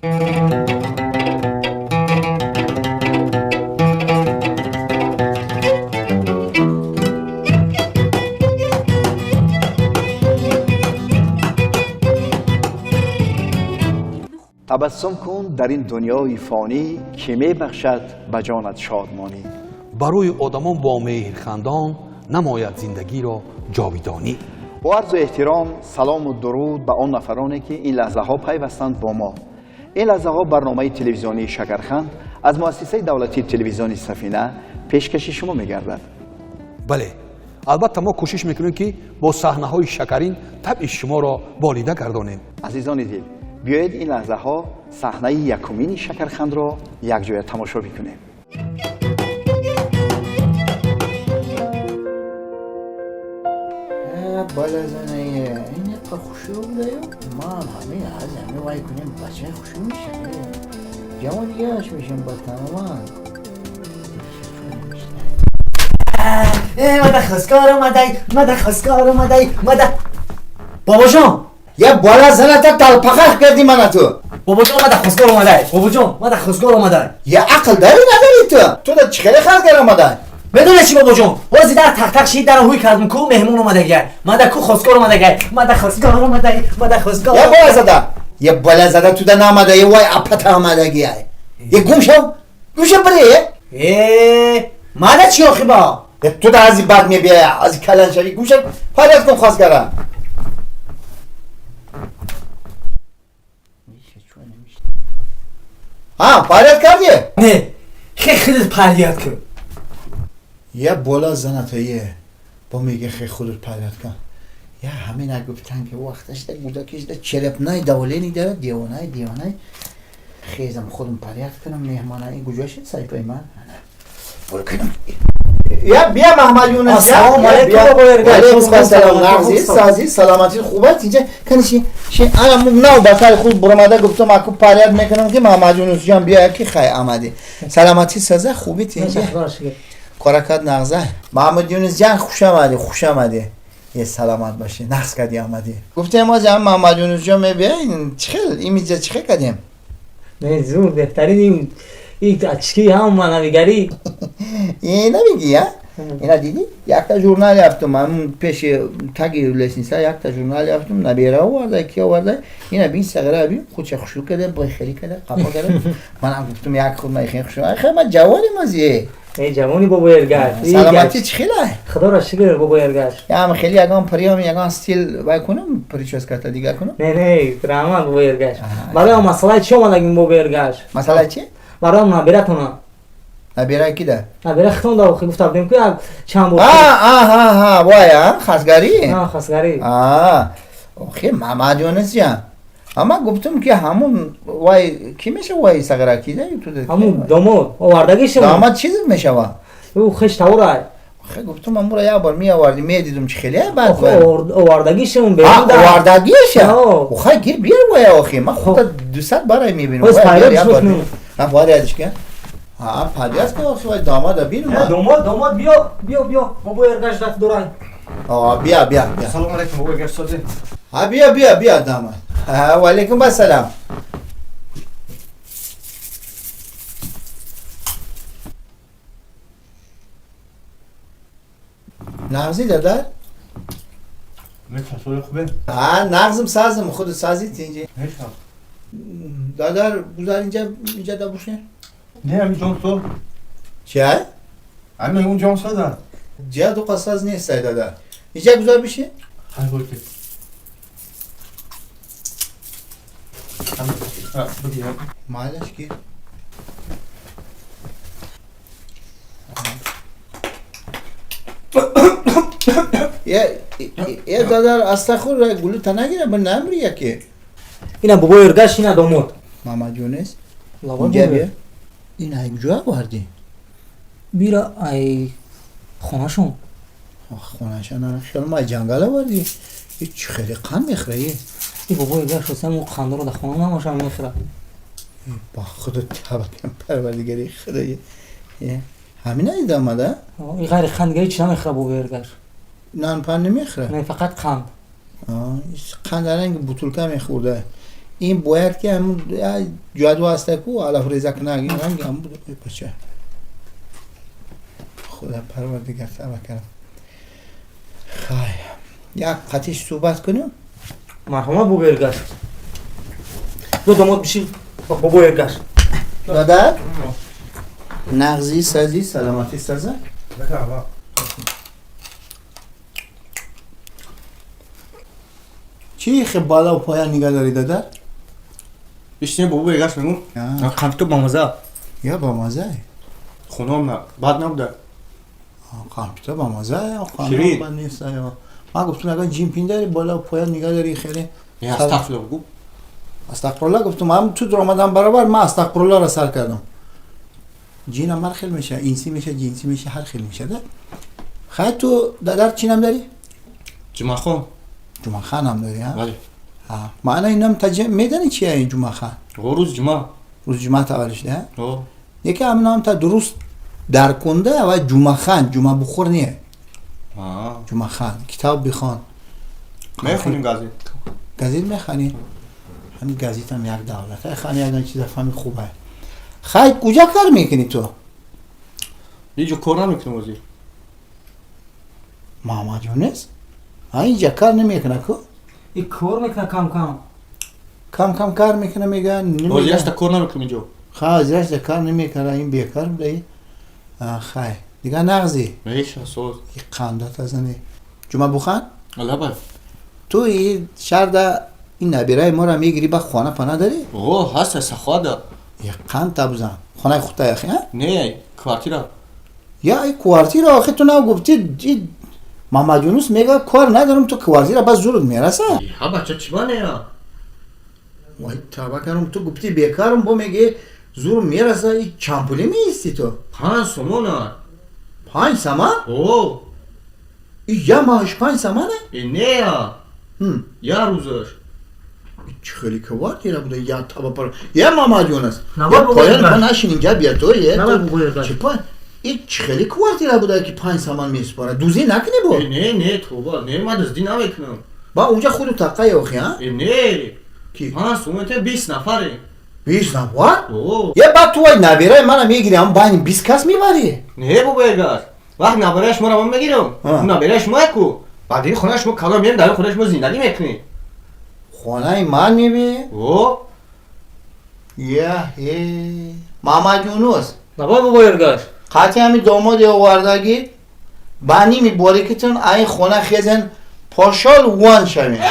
Табассум кун дар ин дунёи фонӣ, ки мебахшад ба ҷонат шодмонӣ. Барои одамон бо меҳрхандон намояд зиндагиро ҷовидонӣ. Бо арзу эҳтиром, салому дуруд ба он нафароне, ки ин лаҳзаҳо пайвастанд бо мо. Ин лаҳзаҳо барномаи телевизионии Шакарханд аз муассисаи давлатии телевизиони Сафина пешкаши шумо мегардад. Бале, албатта мо кӯшиш мекунем, ки бо саҳнаҳои шакарин табъи шуморо болида гардонем. Азизони дил, биёед ин лаҳзаҳо саҳнаи якумини Шакархандро якҷоя тамошо бикунем. Балазанае, ин яқа хушрӯ будаю, ман ҳамин аз ҳамин вай кунем, бачаи хушрӯ мешам, ҷавон яш мешам ба тамоман. Мада хостгор омадай, мада хостгор омадай, мада. Бобоҷон! Я балазаната талпақах кардӣ мана ту. Бобоҷон, мада хостгор омадай. Бобоҷон, мада хостгор омадай. Я ақл дарӣ надарӣ ту? Ту да чӣ хеле хостгор омадай? Медонӣ чӣ, бобоҷон? Ҳози дар тақтақ шид, даро ҳуй кардум, ку меҳмон омадагай. Мада ку хостгор омадагай. Мада хостгор омадай, мада хостгор. Я балазада. Я балазада ту да наомада, я вай апата омадагиай. Я гум шав. Гум шав бире. Э, мада чӣ охи ба? Я ту да ази бад мебиай, ази калан шавӣ. Гум шав, фарёд кун хостгара. Ҳа, фарёд кардӣ? Не, хе худат фарёд кун. Я бола заната е бо меге хе худат фарёд кун. Я ҳамина гуфтан, ки вақташ да гудакиш да черепнай давлени дара девонай девонай хезам худам фарёд кунам меҳмона ин куҷо шид сайфаи ман бул кунам. Я бия Маҳмад Юнус. Ассалому алайкум, бобо Эргаш. Алайкум ассалом. Нағзи, сази, саломатӣ хуб аст инҷа? Каниши ши ана нав ба сари худ буромада гуфтам, аку фарёд мекунам, ки Маҳмад Юнус ҷон бия, ки хай омадӣ. Саломатӣ саза, хубит инҷа? Коракат нағза? Маҳмуд Юнус ҷан, хуш омадӣ, хуш омадӣ. Е, саломат бошӣ, нағз кардӣ омадӣ. Гуфтем оз ҳам Маҳмад Юнус ҷон мебия, чӣ хел имиҷа чӣ хел кардем? Не, зур, беҳтарин ин очки ҳам навигарӣ. Е, намегӣ, а? Ина дидӣ? Якта журнал ёфтум, ҳамун пеши таги лестница якта журнал ёфтум, набера оварда, ки оварда. Ина бин сағира бин, худша хушрӯ карда, бойхелӣ карда, қапо карда. Манам гуфтум як худ ман хеле хушрӯ. Хел ман ҷавонем аз е. Э, ҷавони бобо Эргаш. Саломатӣ чӣ хелай? Худоро шукр, бобо Эргаш. Ям хеле ягон приём, ягон стил вай кунам, прическата дигар кунам? Не, не, раҳмат, бобо Эргаш. Барои он масъалаи чӣ омадагим, бобо Эргаш? Масъалаи чӣ? Барои он набиратона. Набира кида? Набира хитон да охи гуфта будем, ку як чанд бор. А, вай, а, хасгарӣ? А, хасгарӣ. А, охи Маҳмад Юнус ҷан. Ама гуфтум, ки ҳамун вай ки мешава, вай сағира кида? Ҳамун домод овардагӣ шумо. Домод чиз мешава? Ӯ хеш таврай. Хе гуфтум амура як бор меовардӣ, медидум чӣ хеле баъд. Овардагӣ шумо берун. Овардагиша? Охай гир биёр вай охи. Ман худта 200 барай мебинам. Ҳоз фарёд мекунам. Ҳа, фарёдиш кун. Ҳа, фарёд кун охи, вай домода бинум. Домод, домод, биё, биё, биё. Бобо Эргаш даст дорай. А, биё, биё, биё. Салом алейкум, бобо Эргаш сози. Ҳа, биё, биё, биё домод. Ҳа, ва алейкум ассалом. Нағзи дадар? Мешам, соли хубе? Ҳа, нағзм, сазм, худат сазит инҷа. Мешам. Дадар, гузар инҷа, инҷа да бушне. Не, ҳамин ҷон со. Чи ай? Ҳамин он ҷон саза. Ҷа ду қасаз нест ай дадар. Инҷа гузар биши? Хай боки. Майлаш ки. Е, е, дадар, астахур, гулута нагира, ба намри яке. Ина бобо Эргаш, ина домод. Маҳмад Юнус. Инҷа биё. Ин ай куҷо овардӣ? Бира ай хонашон. Хонашон, хел ма ҷангал овардӣ. И чӣ хеле қанд мехӯра е? И бобо Эргаш ростам ӯ қандро дар хона намошам мехӯра. Ба худо таваккал, парвардигари худои. Ҳамин ай домада? И ғайри қанд дигари чӣ намехӯра бобо Эргаш? Нан пан намехӯра? Не, фақат қанд. Қанд ранги бутулка мехӯрда. Ин бояд ки ҳамун ҷадво ҳаста ку алаф реза кунак ин ранг ҳам буд. Бача. Худо парвардигар тавба кардам. Хай. Як қатиш суҳбат кунем? Марҳамат бобо Эргаш. Ду домод бишин бобо Эргаш. Додар? Нағзи сази саломатӣ саза? Чӣ хе бала поя нигаҳ дорӣ додар? Ишне бобо Эргаш мегум. Қампито бамаза. Я бамаза? Хонам на, бад набуда. Қампито бамаза, хонам бад нест. Ман гуфтам ягон ҷимпин дари бола поя нигаҳ дорӣ хеле. Не, астағфируллоҳ гу. Астағфируллоҳ гуфтам, ҳам ту омадам баробар, ман астағфируллоҳро сар кардам. Ҷинам ҳар хел меша, инсӣ меша, ҷинсӣ меша, ҳар хел меша да. Хай ту дадар чӣ нам дари? Ҷумъахон. Ҷумъахан ҳам дорӣ, ҳа? Бале. Ҳа. Маъна инам таҷ медани чия ин Ҷумъахан? О, рӯзи ҷумъа. Рӯзи ҷумъа таваллуд шуда, ҳа? О. Яке ҳаминам та дуруст даркунда ва Ҷумъахан, Ҷумъабухур не. А. Ҷумъахан, китоб бихон. Мехоним газет. Газет мехонӣ? Ҳамин газетам як давлат. Ай хани ягон чиза фаҳми хуб ай. Хай куҷа кар мекунӣ ту? Ҳеҷ кор намекунам ҳозир. Муҳаммад Юнус? А инҷа кар намекуна ку? И кор мекуна кам-кам. Кам-кам кар мекуна мега. Ҳозир ашта кор намекунам инҷо. Хай ҳозир ашта кар намекуна, ин бекар буда. Хай. Дига нағзи? Меша соз. И қандата зани. Ҷумъабухан? Лабай. Ту и шарда ин набираи моро мегирӣ ба хона пана дарӣ? О, ҳаста сахода. Я қанд табзан. Хонаи худта яхи, ҳа? Не, квартира. Я и квартира охи ту нав гуфтӣ и Муҳаммад Юнус мега кор надорам ту квартира бас зурут мераса? Ҳа бача чӣ ба нея? Вай тавба кардам ту гуфтӣ бекарам бо меги зур мераса и чанд пулӣ меистӣ ту? 5 сомона. 5 саман? О. И я маҳш 5 самана? Э нея. Я рӯзаш. Чӣ хеле квартира буда я таба пар. Я Муҳаммад Юнус. Я поян па нашин инҷа бия ту е. Чӣ па? И чӣ хеле квартира буда ки 5 саман месупора. Дузӣ накунӣ бо? Не, не, тоба, не, ман дуздӣ намекунам. Ба унҷа худу таққаи охи, ҳа? Э, не. Ки? 5 сомон те 20 нафаре. 20 нафар? О. Я баъд ту вай набираи мана мегирӣ, ҳам байни 20 кас мебарӣ? Не, бобо Эргаш. Вақт набираи шуморо ман мегирам. Набираи шумо ку. Баъд ин хонаи шумо калон меем, дар хонаи шумо зиндагӣ мекунем. Хонаи ман мебӣ? О. Я, э. Муҳаммад Юнус. Наба бобо Эргаш. Қатъи ҳами домоди овардагӣ ба ними борикитон айн хона хезен пошол ван шавем.